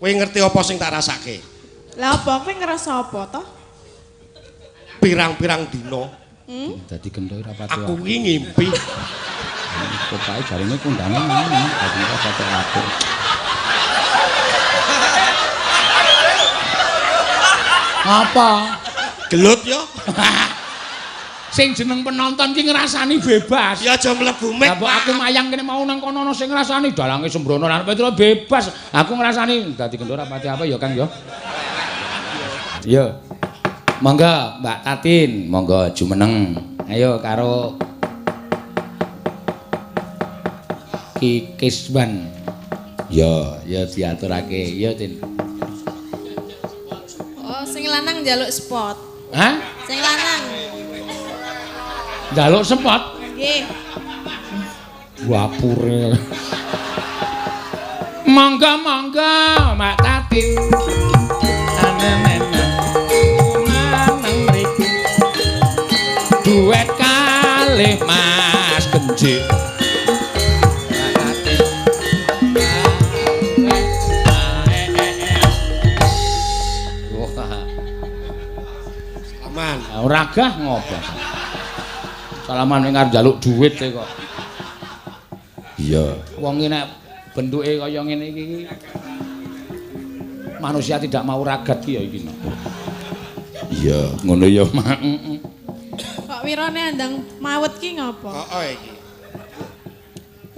Kowe ngerti apa sing tak rasake? Lah apa kowe ngerasa apa to? Pirang-pirang dina Dadi gento ora pati. Aku iki ngimpi. Pokoke jarine kondange ngono, dadi ora pati apik. Apa? Gelut ya? Sing jeneng penonton ki ngrasani bebas. Ya aja mlebu mek. Lah mbok aku mayang kene mau nang kono ana sing ngrasani dalange sembrono lan Petro bebas. Aku ngrasani dadi gento ora pati apa ya Kang ya. Yo. Monggo Mbak Tatin, monggo jumeneng. Ayo karo Ki Kiswan. Yo, ya diaturake. Yo, Tin. Oh, sing lanang njaluk spot. Hah? Sing lanang. Njaluk spot? Nggih. Wapure. Monggo monggo Mbak Tatin. Duet kalih Mas Genjik. Salaman. Ora gah ngopo. Salaman ning arep njaluk duit e kok. Iya. Wong iki nek bentuke kaya ngene iki manusia tidak mau ragat ki ya iki. Iya, ngono ya, Mak. Kok wirane andang mawet ki ngopo? Heeh iki.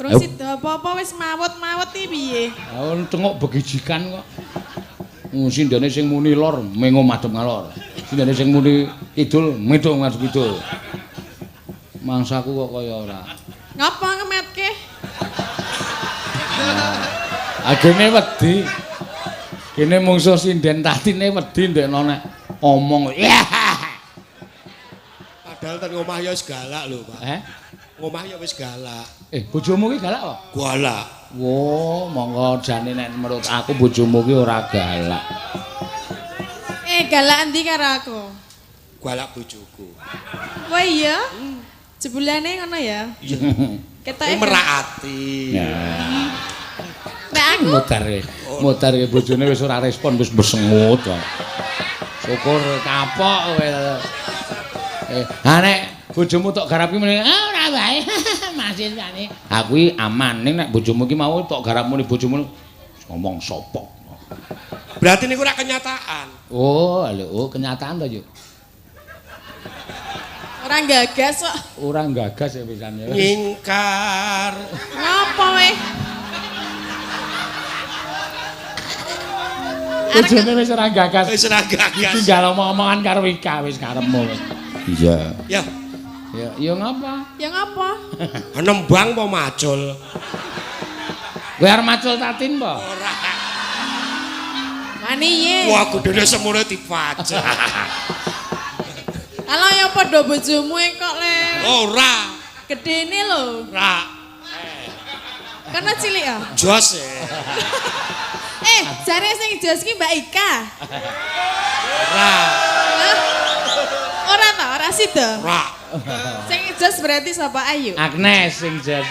Urung sida apa-apa wis mawet-mawet iki piye? Ha tengok begijikan kok. Sindene sing muni lor mengo madhep ngalor. Sindene sing muni kidul metu madhep kidul. Mangsaku kok kaya ora. Ngapa ngemetke? Agene wedi. Kene mungsuh sinden Tatine wedi ndekno nek omong. Padahal ten omah ya wis galak lho, Pak. Eh? Omah ya wis galak. Bojomu ki galak apa? Galak. Wo, monggo jane nek menurut aku bojomu ki ora galak. Galak endi karo aku? Galak bojoku. Wah iya? Jebulane ngono ya? Iya. Ketoke merak ati. Ya. Nek aku mutar bojone wis ora respon wis besengut. Syukur kapok kowe. Ha nek bojomu tok garap ki muni, ah ora wae. Masih jane. Aku iki aman ning nek bojomu ki mau tok garap muni bojomu ngomong sapa. Berarti niku ora kenyataan. Oh, lho, oh kenyataan to, Yuk. Ora gagas kok. Ora gagas ya pisan ya. Nyingkar. Ngapa weh? Bojone wis ora gagas. Wis ora gagas. Tinggal omong-omongan karo Ika wis karepmu. Iya. Ya. Ya, ya ngapa? Ya ngapa? Nembang apa macul? Kowe arep macul Tatin apa? Ora. Wani ye. Wah, kudune semune dipajak. Kalau ya padha bojomu kok le. Ora. Gedene lho. Ora. Karena cilik ya? Jos. Jare sing jos ki Mbak Ika. Ora. Ora ta, ora sida. Ora. Sing jos berarti sapa Ayu? Agnes sing jos.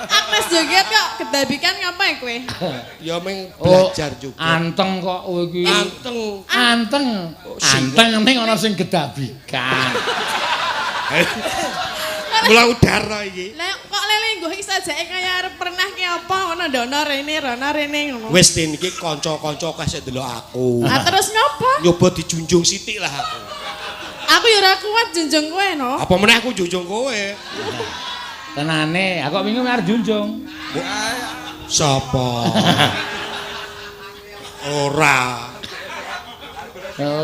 Agnes joget kok kedabikan ngapa kowe? Ya meng belajar juga. Anteng kok kowe iki. Anteng. Anteng. Anteng ning ana sing gedabikan. Mula udara iki. Lah kok lele nggo iki sajake kaya arep pernah ki apa ngono ndono rene rono rene ngono. Wis Tin iki kanca-kanca akeh sing ndelok aku. Lah terus ngopo? Nyoba dijunjung sithik lah aku. Aku ya ora kuat junjung kowe no. Apa meneh aku junjung kowe? Tenane, aku kok wingi arep junjung. Sapa? Ora.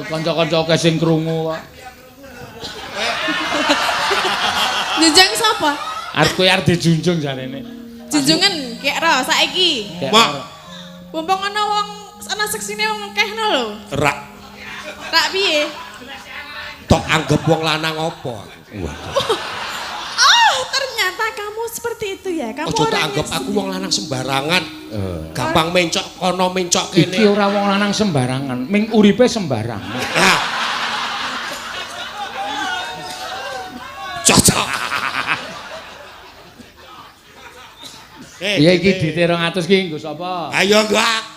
Kanca-kanca akeh sing krungu kok. Junjung sapa? Arep kowe arep dijunjung jarene. Junjungan kek ro saiki. Mak. Mumpung ana wong ana seksine wong akeh no lho. Rak. Rak piye? Tok anggap wong lanang apa aku? Waduh. Oh, ternyata kamu seperti itu ya. Kamu ojo tak anggap aku wong lanang sembarangan. Gampang mencok kono mencok kene. Iki ora wong lanang sembarangan, ming uripe sembarangan. Nah. Cocok. Iya iki dite 200 ki nggo sapa? Ayo nggo aku.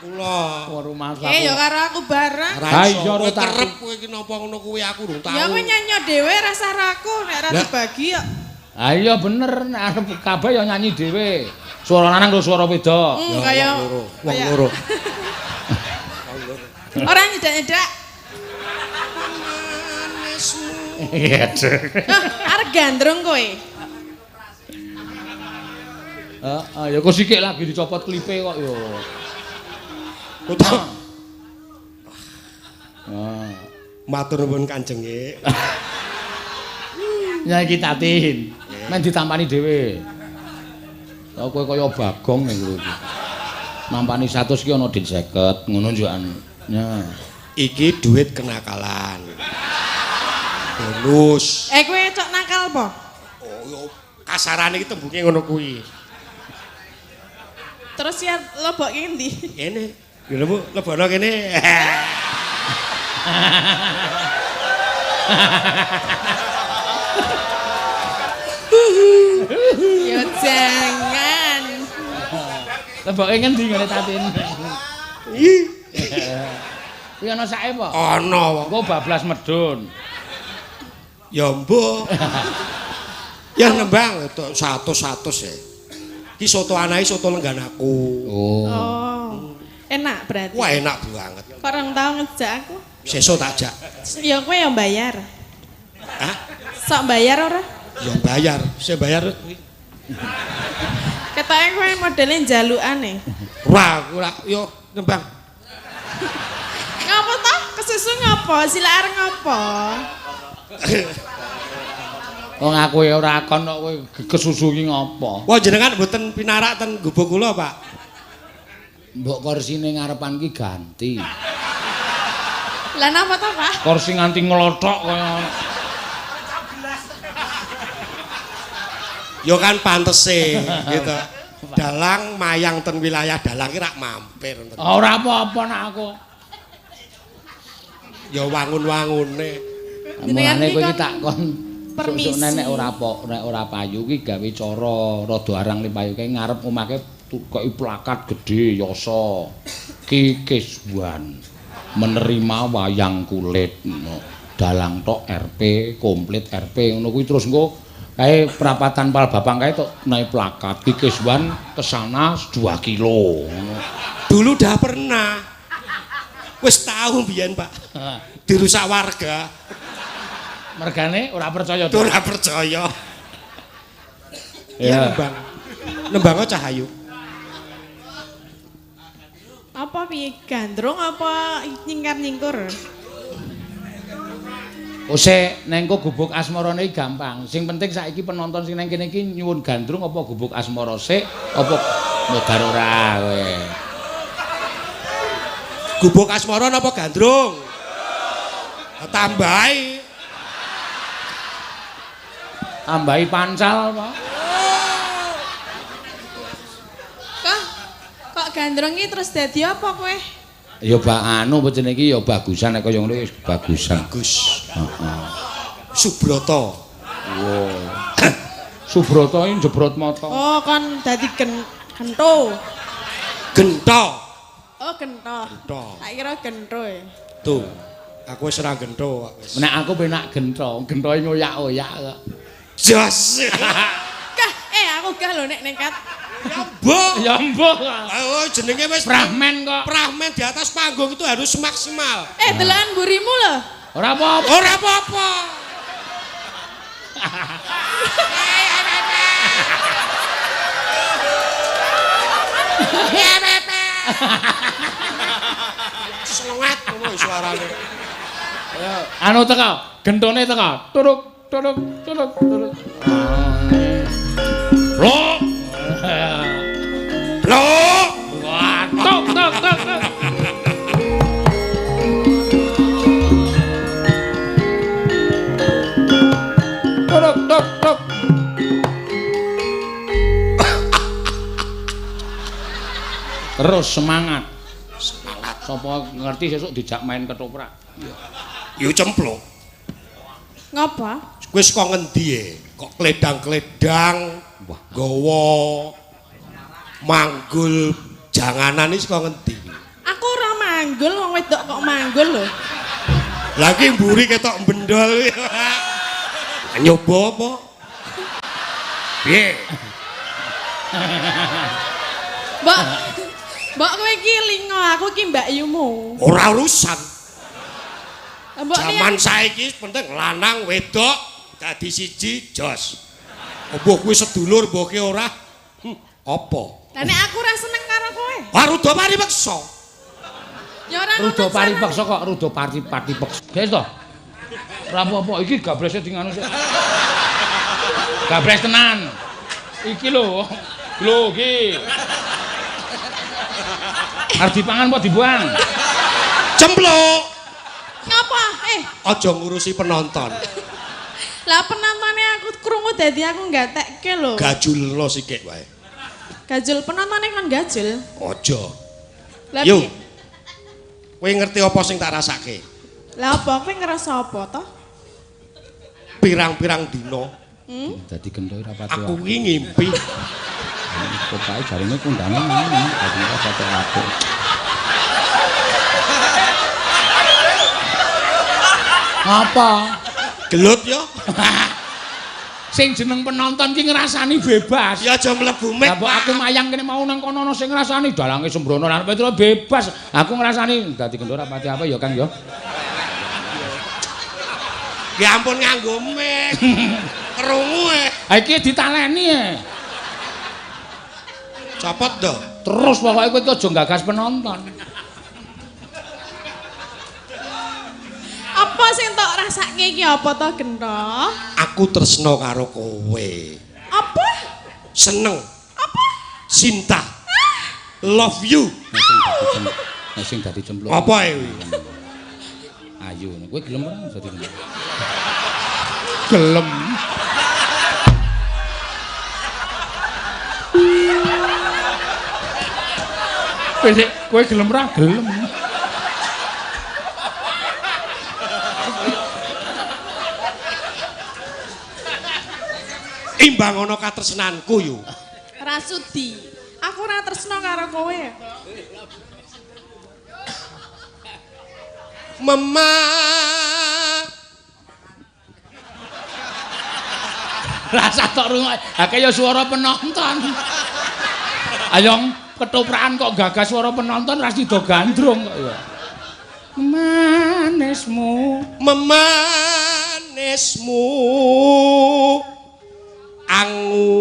Kula. Rumah aku. Ya karo aku bareng. Ha iya ora kerep kowe iki napa ngono kuwi aku urung tau. Ya kowe nyanyi dhewe rasah raku nek ora dibagi kok. Ha iya bener nek arep kabeh ya nyanyi dhewe. Suara lanang karo suara wedok. Kaya wong loro. Ora nyedak-nyedak. Manismu. Iya. Arep gandrung kowe. Heeh, ya kok sikik lagi dicopot klipe kok ya. Kutu. Matur nuwun Kanjeng. Ya iki Tatin. Men ditampani dhewe. Lah kowe kaya Bagong ning kowe iki. Nampani 100 ki ana dit 50 ngono njukan. Ya. Iki duit kenakalan. Bonus. Eh kowe cok nakal apa? Oh yo kasarane iki tembunge ngono kuwi. Terus ya lebokke endi? Kene. Ya lho Bu, lebono kene. Ya jangan. Leboke ngendi ngene Tatin? Kuwi ana sake apa? Ana. Engko bablas medun. Ya mbuh. Ya nembang 100-100 ya. Ki soto anake soto lenggan aku. Oh. Enak berarti. Wah, enak banget. Kok rong tau ngejak aku? Sesuk tak jak. Ya kowe ya bayar. Hah? Sok bayar ora? Ya bayar, sing bayar kuwi. Ketoke kowe modele njalukane. Ora, aku ora yo nembang. Ngapa toh? Kesusu ngapa? Sila arep ngapa? Wong aku ya ora kon kok kowe kesusu ki ngapa? Wah jenengan mboten pinarak ten gubuk kula, Pak. Mbok korsine ngarepan ki ganti. Lah napa to, Pak? Kursi nganti nglothok kaya Ya kan pantese gitu. Dalang mayang ten wilayah dalang ki rak mampir. Ora apa-apa nak aku. Ya wangun-wangune. Mulane kowe iki tak kon permisi. Nek ora nek ora payu ki gawe cara rada arang li payu kae ngarep omahke tukoki plakat gedhe yasa Ki Kiswan menerima wayang kulit no. Dalang tok RP komplit RP ngono kuwi terus engko kae perapatan Palbapang kae tok naik plakat Ki Kiswan kesana 2 kilo ngono. Dulu dah pernah. Wis tau mbiyen, Pak. Dirusak warga. Mergane ora percaya. Ora percaya. Ya nembang. Nembang Cahayu. Apa piye gandrung apa nyingkar-nyingkur? Ose nengko gubuk asmarane gampang. Sing penting saiki penonton sing nang kene iki nyuwun gandrung apa gubuk asmara sik apa modar ora kowe. Gubuk asmara napa gandrung? Tambahi. Tambahi pancal apa? Kok gandrung iki terus dadi apa kowe? Ya bak anu apa jenenge iki ya bagusan nek kaya ngono wis bagusan. Bagus. Heeh. Subroto. Wow. Subroto iki jebrot mata. Oh, kon dadi gento. Gento. Oh, gento. Gento. Tak kira gento e. Tuh. Aku wis ora gento kok wis. Nek aku penak gento, gentoe ngoyak-oyak kok. Jos. Kah, aku gah lho nek nekat. Ya mbok. Ya mbok. Oh, jenenge wis Prahmen kok. Prahmen di atas panggung itu harus maksimal. Delokan mburimu lho. Ora apa-apa. Ora apa-apa. Selengat ngono suarane. Anu teko, gentone teko. Turuk turuk turuk turuk. Blok. Blok. Wah, tok tok tok tok. Turuk tok tok. Terus semangat. Semangat. Sapa ngerti sesuk dijak main ketoprak. Iya. Yo cempluk. Ngapa? Kowe saka ngendi e? Kok kledang-kledang, gawa Manggul janganan iki saka ngendi? Aku ora manggul, wong wedok kok manggul lho. Lah iki mburi ketok bendol. Nyoba apa? Piye? Mbok, mbok kowe iki lingo, aku iki mbakyumu. Ora urusan. Mbok jaman saiki penting lanang wedok dadi siji jos. Mbuh kuwi sedulur mbuh ki ora. Apa? Lah nek aku ora seneng karo kowe. Wah ruda pari peksa. Ya ora ngono. Ruda pari peksa kok ruda pari pati peksa. Guys to. Ora apa-apa iki gabrese di nganu sik. Gabres tenan. Iki lho. Lho iki. Arep dipangan apa dibuang? Cempluk. Ngapa? Aja ngurusi penonton. Lah penontone aku krungu dadi aku gatekke lho. Gajulno sikik wae. Gajul penontone kon gajul. Aja. Lah yo. Kowe ngerti apa sing tak rasake? Lah apa kowe ngerasa apa to? Pirang-pirang dina. Dadi gentho ora pati. Aku iki ngimpi. Pokoke jarine kondangan ngono, dadi ora pati apik. Apa? Gelut yo. Sing jeneng penonton ki ngrasani bebas. Ya aja mlebu mek. Lah mbok aku mayang kene mau nang kono ana sing ngrasani dalange sembrono lan Petro bebas. Aku ngrasani dadi gentho ora pati apa ya Kang ya. Ya ampun nganggo mek. Krungu e. Ha iki ditaleni e. Copot do. Terus pokoke kowe aja gagas penonton. Apa sing tok rasake iki apa to gentho? Aku tresno karo kowe. Apa? Seneng. Apa? Cinta. Love you. Nek sing dadi cemplung. Apa e kuwi? Ayu, kowe gelem ora dadi cemplung? Gelem. Kowe gelem ora? Gelem. Imbang ana katresnanku yo. Ora sudi. Aku ora tresno karo kowe. Mema. Rasa tok rungok. Ha kaya suara penonton. Ayo ketoprakan kok gagas suara penonton ra sida gandrung kok ya. Manismu, memanismu. Angu.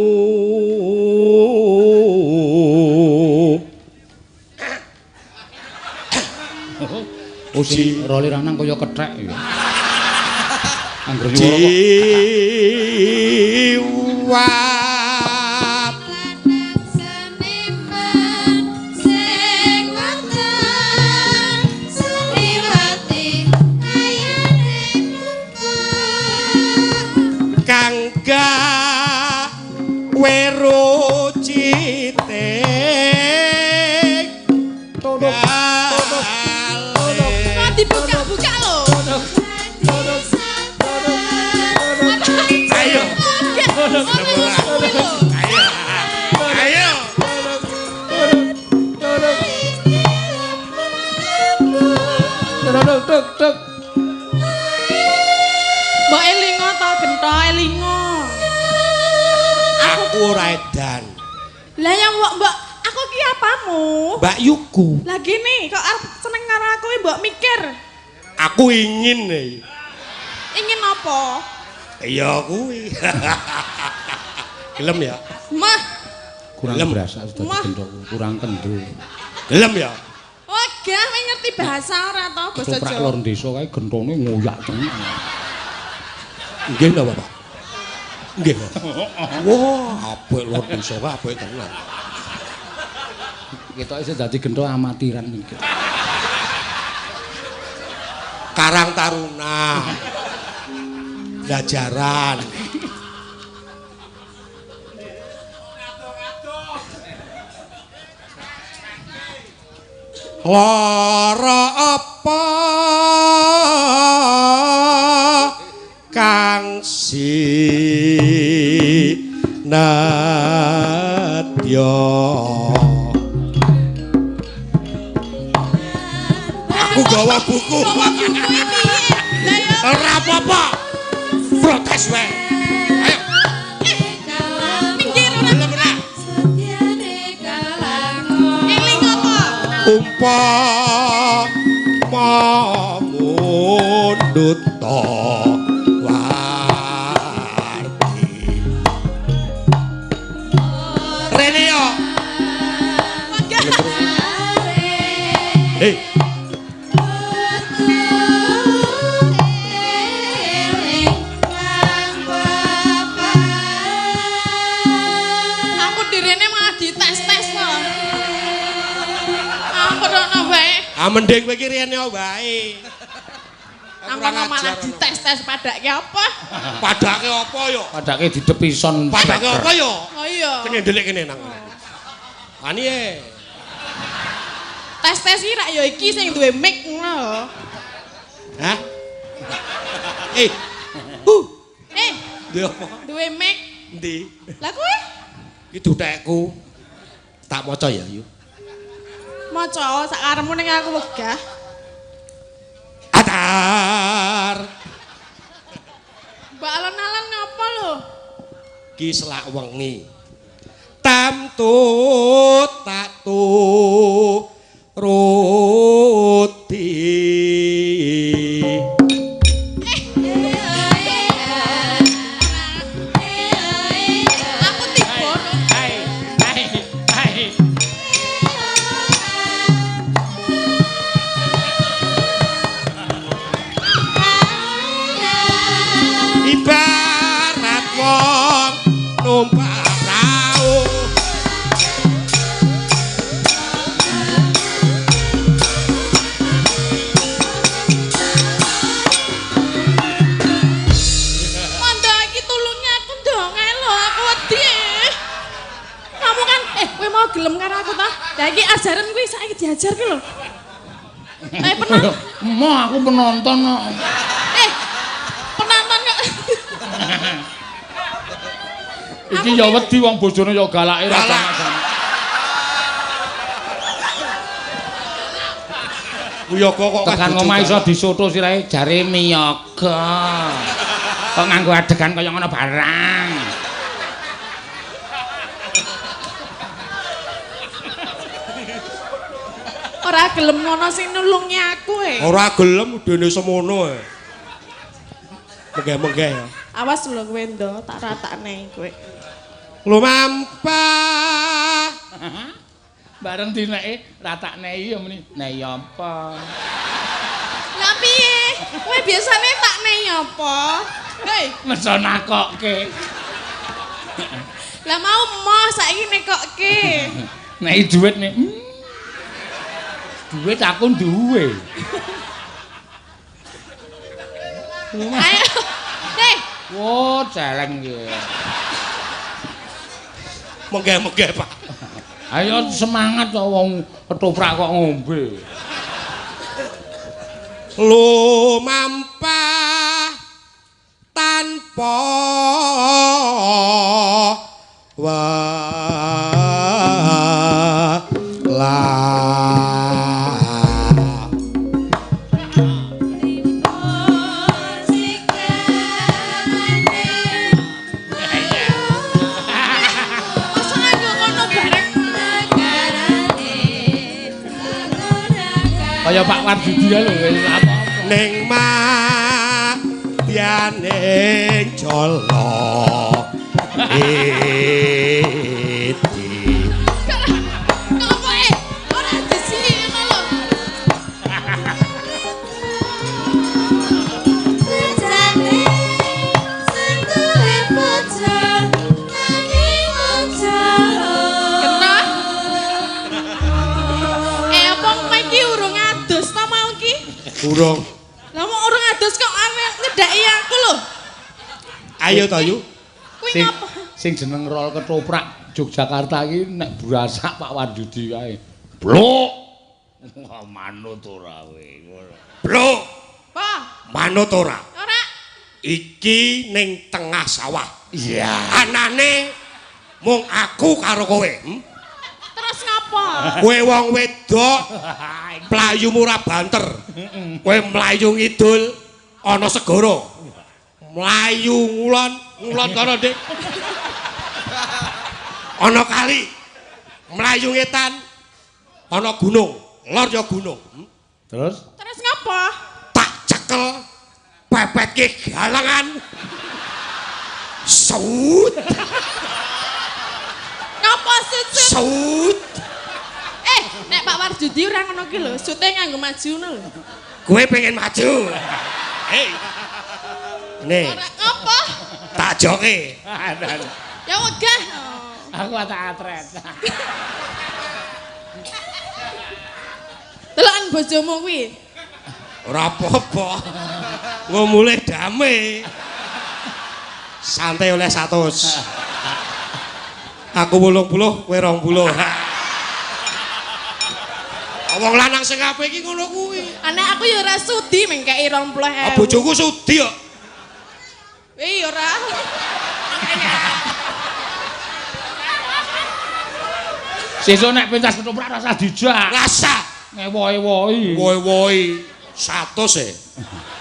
Oh sing role lanang kaya kethek ya. Angger nyuwara kok jiwa. Lanang seniman sing wonten seniwati ayane mungko kang gawe rucite Todok, todok, todok. Kok dibuka-buka lho. Ayo. Ayo. Ayo. Tuk tuk tuk. Mbok elingo to gentho elingo. Aku ora edan. Lah ya mbok mbok aku ki apamu? Mbak Yuku. Lah gini kok arep seneng karo aku mbok mikir. Aku ingin nih. Ingin apa? Iya kuwi. Gelem ya? Mah. Kurang Gelem. berasa dadi gentho, kurang kendho. Gelem ya? Oh, gah ngerti bahasa ora to basa Ketoprak Jawa. lor desa kae genthone ngoyak tenan. Nggih napa, Pak? Nggih. Wah, apik lor desa kae apik tenan. Ketoke sing dadi gentho amatiran iki. Karang Taruna. Belajaran. Lara apa kang sinarang. Setya. Aku gawa buku. Gawa buku iki piye? Lah ya Ora apa-apa. Protes wae. Ayo. Minggir ora. Gelem ora? Eling apa? Umpama mundhut warti. Rene yo. Hei. Aku direne malah dites-tes to. Aku rono wae. Ah mending kowe iki rene wae. Aku malah dites-tes padake apa? Padake apa yo? Padake didepison. Padake apa yo? Oh iya. Kene ndelik kene nang. Ani e. Tes-tes iki rak ya iki sing duwe mic ngono lho. Hah? Eh. Eh, Duwe apa? duwe mic. Endi? Lah kowe Iki dutekku. Tak maca ya, Yu. maca sak karepmu ning aku wegah. Atar. Mbak alon-alon ngapa lho? Ki selak wengi. Tamtu tak tu ruti. Aku tiba no. Hai, hai, hai. Ibarat wong numpak prau. Mondo iki tulungi aku ndong ae lho, aku wedi. Kamu kan kowe mau gelem karo aku ta? Lah iki ajaran kuwi saiki diajar ki lho. Eh pernah Emoh aku penonton kok. Penonton kok. Iki ya wedi wong bojone ya galake ra Galak. sama-sama. Wiyaga kok Tekan ngomah iso disoto sirahe jare miyaga. Kok nganggo adegan kaya ngono barang. Ora gelem ngono sing nulungi aku e. Ora gelem udene semono e. Menggeh-menggeh ya. Awas lho kowe ndo, tak ratakne kowe. Lumampah. Bareng dineke ratakne ya muni. Nei apa? Lah piye? Kowe biasane tak nei apa? Hei, Meso nakokke. lah mau emoh saiki nekokke. Nei dhuwit nih. Duit aku duwe. Ayo. Hei, Wo, celeng iki. Menggeh-menggeh, Pak. Ayo semangat to wong ketoprak kok ngombe. Lumampah tanpa wala. masa nganggo ngono bareng. Kaya Pak Warjudi ya lho wis apa-apa. Ning madyaning jala iti. Ngopo e? Ora disini ngono lho. Kena. Eh apa kowe iki urung adus ta mau iki? Urung. Lah mau urung adus kok aneh nyedaki aku lho. Ayo to, Yu. Kuwi Sing ngapa? sing jeneng rol ketoprak Yogyakarta iki nek burasak Pak Warjudi kae. Blok. Wah, manut ora kowe. Ngono. Blok, Apa? manut ora? Ora. Iki ning tengah sawah. Iya. Anane Mung aku karo kowe. Terus ngapa? Kowe wong wedok mlayumu ora banter. Kowe mlayu ngidul ana segara. Mlayu ngulon, ngulon kono, Dik. Ana kali. Mlayu ngetan ana gunung, lor ya gunung. Terus? Terus ngapa? Tak cekel pepetke galangan. Sut. Ngapa sut? Sut. Nek Pak Warjudi ora ngono ki lho, sute nganggo maju ngono lho. Kowe pengen maju. Hei. Nih. Ora ngapa? Tak joke. Ya wegah. Aku tak atret. Deloken bojomu kuwi. Ora apa-apa. Ngomule dame. Santai oleh 100. Aku 80, kowe 20. Wong lanang sing apik iki ngono kuwi. Anek aku ya ora sudi mengkeki 20.000. Bojoku sudi kok. Iya ora. Sesuk nek pentas ketoprak rasa dijak. Rasa ngewohi-wohi. Wohi-wohi 100 e.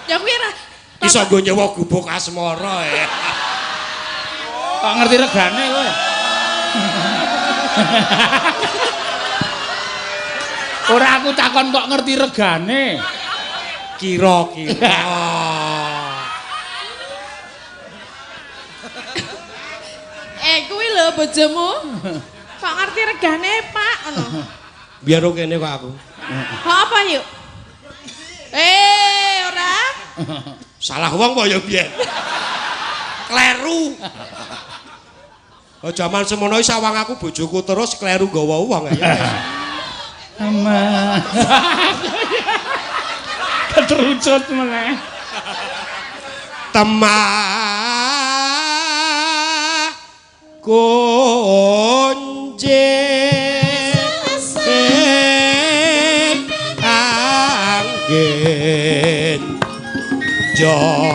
Ya kuwi ora iso nggo nyewa gubuk asmara e. Kok ngerti regane kowe? Ora aku takon kok ngerti regane. Kira-kira. Kuwi lho bojomu. Kok ngerti regane, Pak? Ngono. Biar kene kok aku. Kok apa yuk? Ora. Salah wong kok ya biyen. Kleru. Oh jaman semono iki sawang aku bojoku terus kleru nggawa wong ya. Ama. Keterucut meneh. Temah kunci angin jonge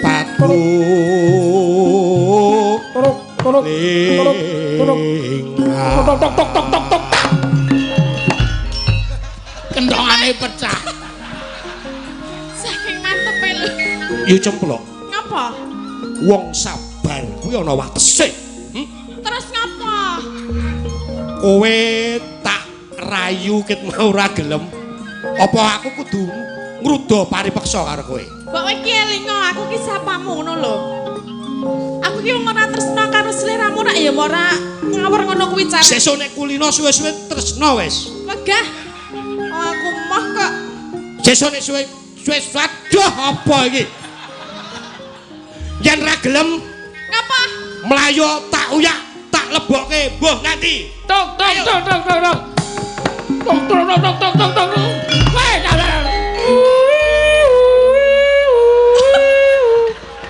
paku Kendongane pecah. Saking mantepe lho. Ya cemplok. Ngapa? Wong sabar kuwi ana watese. Terus ngapa? Kowe tak rayu ket mau ora gelem. Apa aku kudu ngruda paripeksa karo kowe? Mbok kowe iki elingo, aku ki sapamu ngono lho. Aku ki wong ora tresna karo sliramu rak ya ora ngawur ngono kuwi carane. Sesuk nek kulino suwe-suwe tresna wis. Wegah. Oh, aku moh kok. Sesuk nek suwe suwe aduh apa iki? Yen ra gelem ngapa? Mlayu tak uyak, tak lebokke mbuh nganti. Tok tok tok tok tok tok. Tok tok tok tok tok tok. Weh,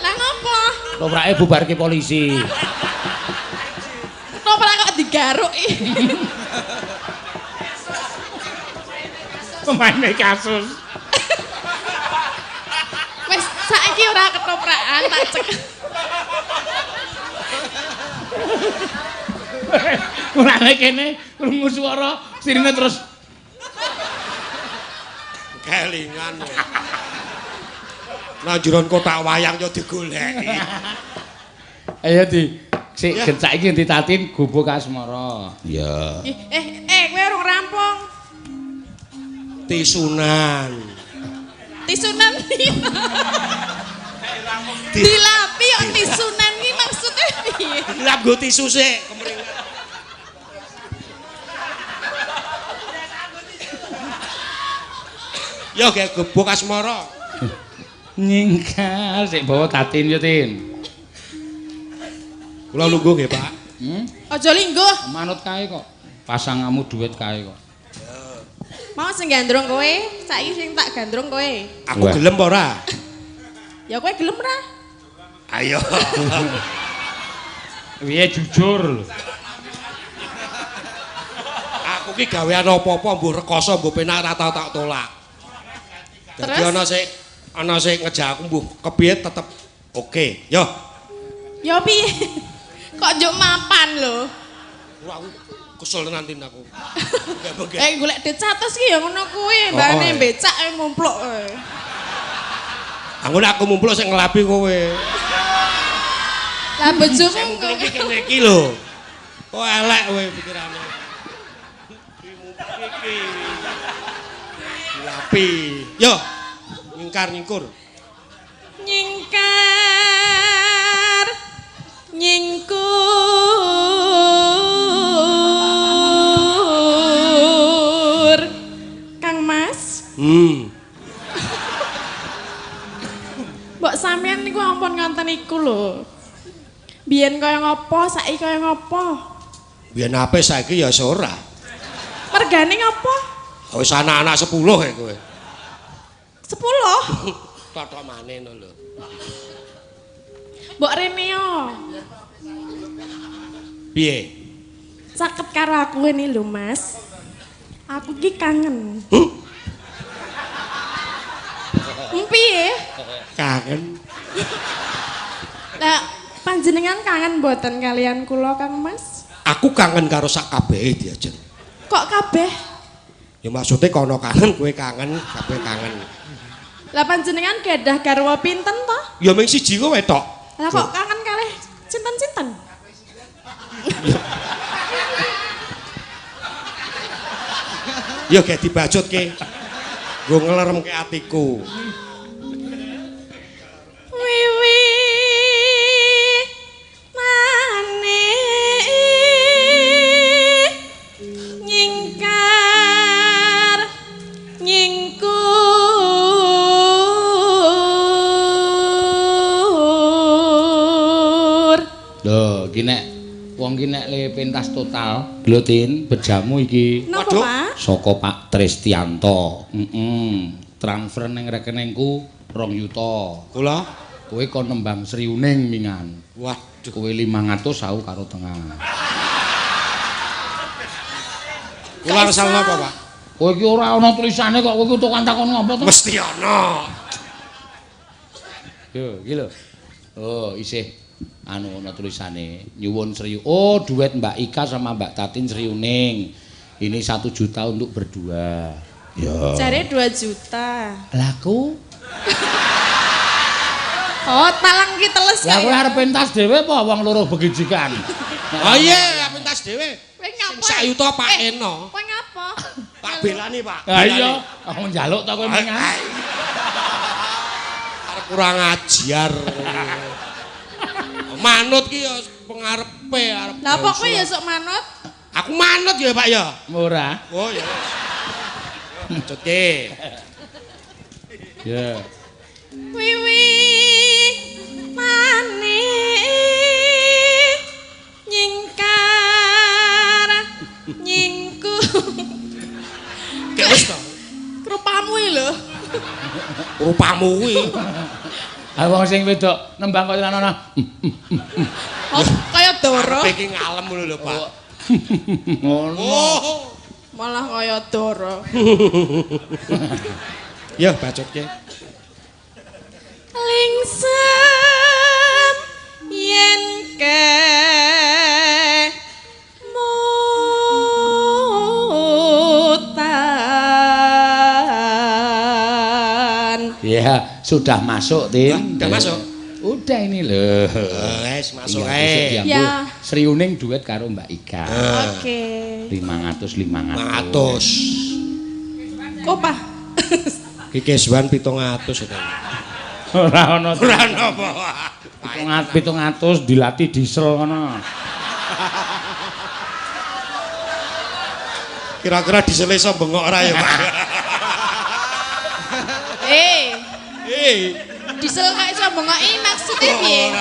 lah ngopo? Toprake bubarke polisi. Toprak kok digaruk iki. Pemaine kasus. Wis saiki ora ketoprakan tak cek. Mulane kene krungu swara sirine terus kelingan. Nang jeron kotak wayang yo digoleki. Ayo di sik gen saiki ditatin gubuk asmara. Iya. Kowe urung rampung. Tisunan. Tisunan piye? Dilapi kok tisunan iki maksudnya piye? Dilap nggo tisu sik kemringan. Yo ge gubuk asmara. Nyingkal sik bawa tatin yo Tin. Kula lungguh nggih, Pak. Aja lingguh. Manut kae kok. Pasangamu duit kae kok. Mau sing gandrung kowe, saiki sing tak gandrung kowe. Aku gelem apa ora? Ya kowe gelem ora? Ayo. Piye jujur lho. Aku ki gawean apa-apa mbuh rekoso mbuh penak ora tau tak tolak. Dadi ana sik Ana sing ngejak aku mbuh kepiye tetep oke. Yo. Yo piye? Kok njuk mapan lho. Wah, aku kesel tenan Tin aku. Eh golek duit 100 ki ya ngono kuwi, mbane becak mumpluk kowe. Anggon aku mumpluk sing ngelapi kowe. Lah bojomu kok iki kene iki lho. Kok elek kowe pikirane. Iki. Ngelapi. Yo. Nyingkar nyingkur. Nyingkar nyingkur. Kang Mas. Mbok sampean niku ampun ngonten iku lho. Biyen kaya ngopo, saiki kaya ngopo? Biyen ape saiki ya ora. Mergane ngopo? Wis anak-anak 10 kae kowe. 10? Totok maneh ngono lho. Mbok rene yo. Piye? Caket karo aku ngene lho, Mas. Aku iki kangen. Piye? Kangen. Lah panjenengan kangen mboten kalian kula, Kang Mas? Aku kangen karo sak kabehe diajeng. Kok kabeh? Ya maksudnya kono kangen, kowe kangen, kabeh kangen. Lah panjenengan gadah garwa pinten to? Ya mung siji kowe tok. Lah kok kangen kalih sinten-sinten? Ya gek dibacutke. Nggo ngleremke atiku. Wiwi mane nyingkar nyingkur. Lho, iki nek wong iki nek le pentas total, lho Tin, bejamu iki. Napa, Pak? Saka Pak Tristianto. Transfer ning rekeningku 2 yuta. Kula kowe kon nembang Sriuning mingan. Waduh, kowe 500 aku karo tengah. Kula asal napa, Pak? Kowe iki ora ana tulisane kok kowe iki tukang takon ngopo to? Mesti ana. Yo, iki lho. Oh, isih anu ana tulisane nyuwun Sri. Oh, duet Mbak Ika sama Mbak Tatin Sriuning. Ini 1 juta untuk berdua. Ya. Jare 2 juta. Lah aku oh, talang ki teles. Lah kowe arep pentas dhewe apa wong loro begijikan? Oh iya, pentas dhewe. Kowe ngapa? Sak yuta Pak Eno. Kowe ngapa? Tak belani, Pak. Ha iya, aku njaluk ta kowe mengan. Arep kurang ajar. Manut ki ya pengarepe arep. Lah apa kowe ya sok manut? Aku manut ya, Pak ya. Ora. Oh ya. Bacutke. Ya. Wiwi mane nyingkar nyingku. Kek wis to. Rupamu iki lho. Rupamu kuwi. Ha wong sing wedok nembang kaya ana. Oh, kaya doro. Arepe iki ngalem ngono lho, Pak. Ngono. Oh. Malah kaya doro. Ya bacutke. Lingsem yen ke mutan. Ya, sudah masuk, Tin. Udah masuk. Udah ini lho. Wes masuk ae. Ya. Sriuning duet karo Mbak Ika. Oke. 500 500. Kok, Pak? Iki keswan 700 itu. Ora ana. Ora ana apa. 700 dilatih diesel ngono. Kira-kira diesel iso bengok ora ya, Pak? Diesel kok iso bengoki maksudnya piye?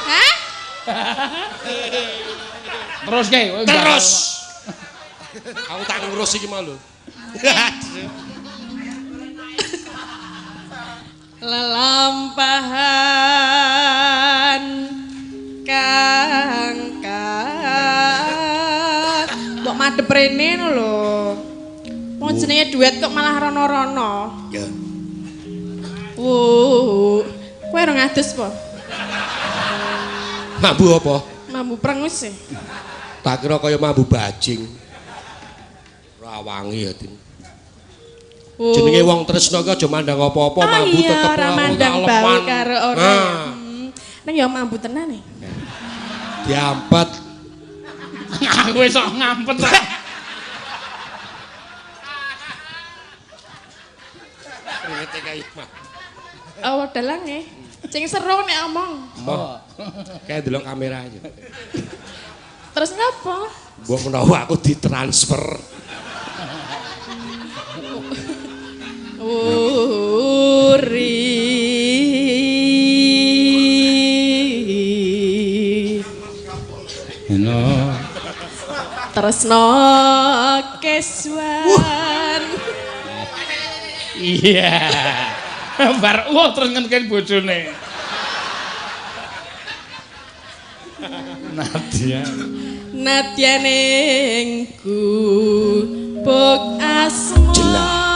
Hah? Terus ke? Terus. Aku tak ngurus iki mau lho. Lelampahan kang mbok madhep rene lho. Wong jenenge duet kok malah rono-rono. Ya. Wuh. Kowe ora ngadus po? Mambu apa? Mambu prengus e. Tak kira kaya mambu bajing. Ora wangi ya, Din. Jenenge wong tresna ki aja mandang apa-apa, mambu iya, tetep ora mandang bau karo ora. Nah. Nang ya mambu tenan e. Diampet. Aku wis sok ngampet. Kringete kaya mah. Oh, dalang e. Sing seru nek omong. Oh. Kayak delok kamera aja. Terus ngapa? Mbok menawa aku ditransfer. Uri. Halo. Tresno keswan. Iya. Bar terus ngenken bojone. Nadia. Nadya ning gubuk asmara.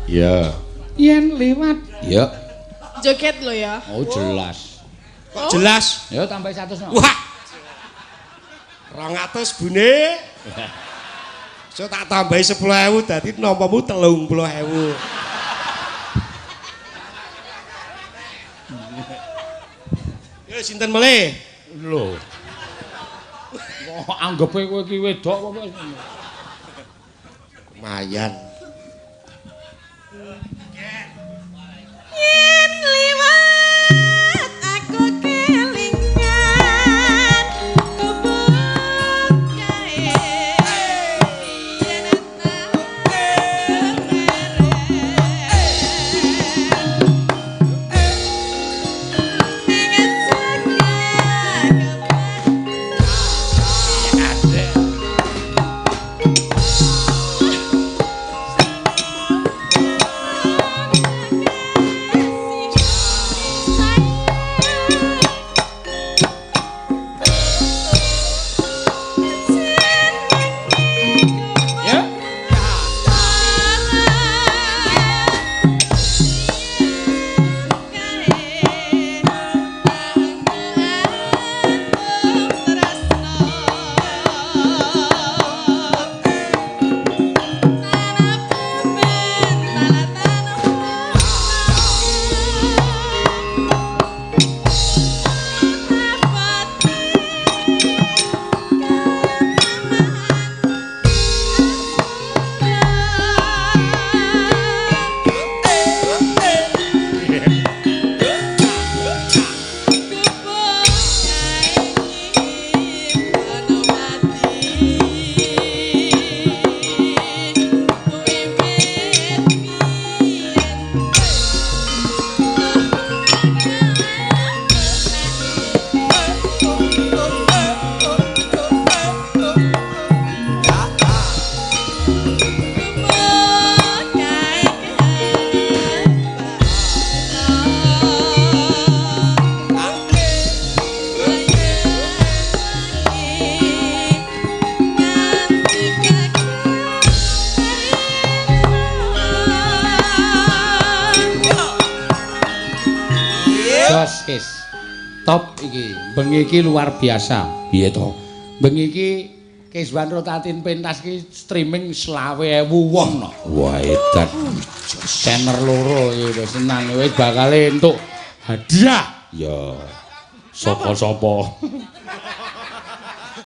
Iya. Yen liwat. Iya. Joget lho ya. Oh jelas. Kok jelas? Ya tambah 100 no. Wah. 200 bune. So tak tambahi 10.000 dadi nampamu 30.000. Yo sinten melih? Lho. Kok anggepe kowe iki wedok apa kok? Lumayan. Yen liwat aku kelingan gubuk kae yen Ya. Jos wis. Top iki. Bengi iki luar biasa. Piye to? Bengi iki Kezban Rotatin pentas iki streaming 20.000 wong no. Wah, edan. Tenor loro iki wis tenan wis bakal entuk hadiah. Ya. Sapa-sapa.